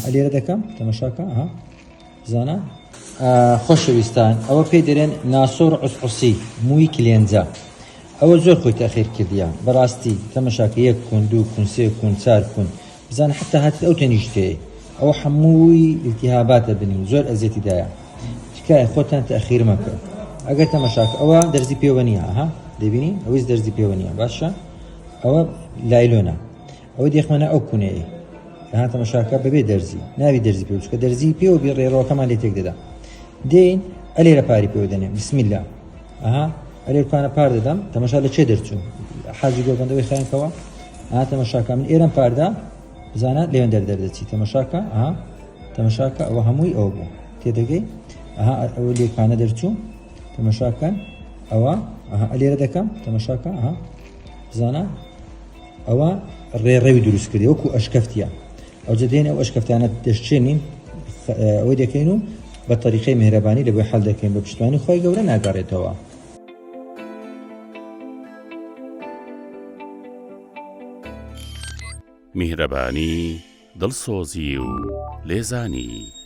ئەلێرە دەکەم تەمەشاکە ئەها بزانە خۆشەویستان ئەوە پێی دەرێن ناسۆر عوسعوسی مووی کلێنجە ئەوە زۆر خۆی تەخیر کردیە بەڕاستی تەمەشاکە یەک کون دوو کون سێ کون چار کون بزانە حتا هاتیت ئەو تەنیشتەیە ئەوە هەمووی التهاباتە بنی زۆر ئەزیەتی دایە تکایە خۆتان تەخیر مەکە ئەگەر تەمەشاکە ئەوە دەرزی پێوە نییە ها دەبینی ئەویش دەرزی پێوە نییە باشە ئەوە لایلۆنە ئەوە دێخمەنە ئەو کونەیە ها تەمەشاکە بەبێ دەرزی ناوی دەرزی پێ چکە دەرزی پێوە بێ ڕێڕەوەکەمان لێ تێک دەدا دێین ئەلێرە پاری پێوە دەنێم بسم الله ئەها ئەلێر کوانە پار دەدەم تەمەشا لە چێ دەرچوو حاجی گۆبەندەوەی خیانکەوە ئا تەمەشاکە من ئێرەم پاردا بزانە لێوێن دەر دەردەچی تەمەشاکە ئەها تەمەشاکە ئەوە هەمووی ئەوە بوو تێدەگەی ئەها ئەوە لێکانە دەرچوو تەمەشاکەن ئەوە ئەها ئەلێرە دەکەم تەمەشاکە ئەها بزانە ئەوە ڕێڕەوی دروست کردی وەکو ئەشکەفتیە ئەوجە دێن ئەو ئەشکەفتانە دەشچێنین ئەوەی دەکەین و بە تەریقەی میهرەبانی لە بۆی حەل دەکەین بە پشتوانی خۆی گەورە ناگەڕێتەوە. میهرەبانی، دڵسۆزی و لێزانی.